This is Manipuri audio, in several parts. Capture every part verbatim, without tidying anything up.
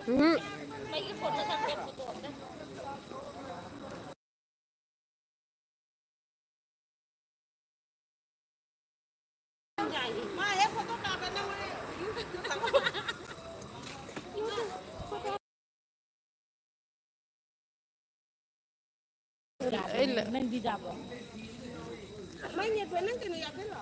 ꯎꯝ꯫ ꯃꯩꯒ ꯀꯣꯟꯅ ꯊꯝꯒꯦ ꯐꯣꯇꯣ ꯑꯝꯇ꯫ ꯑꯩ ꯂ- ꯅꯪꯗꯤ ꯌꯥꯕ꯭ꯔꯣ? ꯃꯩ ꯅꯦꯠꯄ ꯅꯪ ꯀꯩꯅꯣ ꯌꯥꯗꯣꯏꯔꯣ?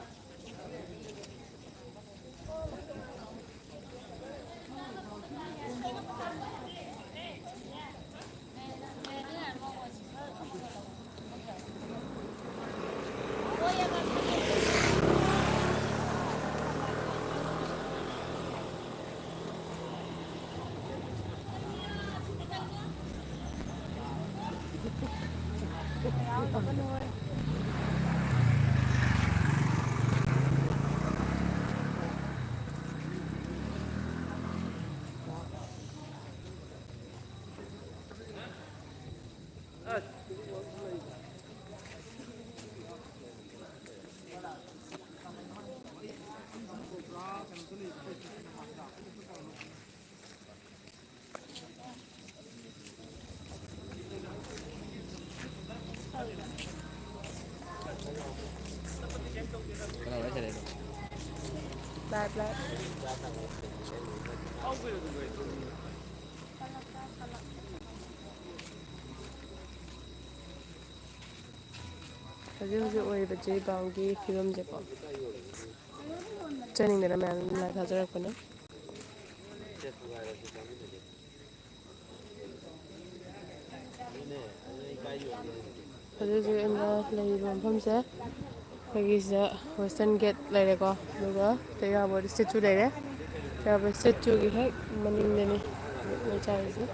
ꯀꯅꯥ ꯋꯥꯔꯤ ꯁꯥꯟꯅꯩꯅꯣ? Live, live. ꯍꯧꯖꯤꯛ ꯍꯧꯖꯤꯛ ꯑꯣꯏꯔꯤꯕ ꯖꯤꯔꯤꯕꯥꯝꯒꯤ ꯐꯤꯕꯝꯁꯦꯀꯣ, ꯆꯠꯅꯤꯡꯗꯅ ꯃꯌꯥꯝ ꯂꯥꯏꯚ ꯊꯥꯖꯔꯛꯄꯅꯦ꯫ ꯍꯧꯖꯤꯛ ꯍꯧꯖꯤꯛ ꯑꯩꯅ ꯂꯩꯔꯤꯕ ꯃꯐꯝꯁꯦ, ꯑꯩꯈꯣꯏꯒꯤ ꯁꯤꯗ ꯋꯦꯁꯇꯔꯟ ꯒꯦꯠ ꯂꯩꯔꯦꯀꯣ, ꯑꯗꯨꯒ ꯆꯩꯔꯥꯎꯕ ꯁ꯭ꯇꯦꯆꯨ ꯂꯩꯔꯦ꯫ ꯆꯩꯔꯥꯎꯕ ꯁ꯭ꯇꯦꯆꯨꯒꯤ ꯍꯦꯛ ꯃꯅꯤꯡꯗꯅꯤ ꯃꯣꯏ ꯆꯥꯔꯤꯁꯦ꯫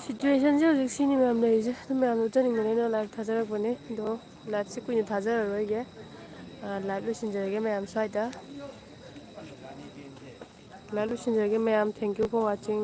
Situationꯁꯦ ꯍꯧꯖꯤꯛ ꯁꯤꯅꯤ ꯃꯌꯥꯝ ꯂꯩꯔꯤꯁꯦ꯫ ꯑꯗꯨ ꯃꯌꯥꯝꯗꯣ ꯎꯠꯆꯅꯤꯡꯗꯅ ꯑꯩꯅ live ꯊꯥꯖꯔꯛꯄꯅꯦ꯫ ꯑꯗꯣ liveꯁꯦ ꯀꯨꯏꯅ ꯊꯥꯖꯔꯔꯣꯏꯒꯦ꯫ ꯑ, live ꯂꯣꯏꯁꯤꯟꯖꯔꯒꯦ ꯃꯌꯥꯝ ꯁ꯭ꯋꯥꯏꯗ꯫ Live ꯂꯣꯏꯁꯤꯟꯖꯔꯒꯦ ꯃꯌꯥꯝ꯫ Thank you for watching꯫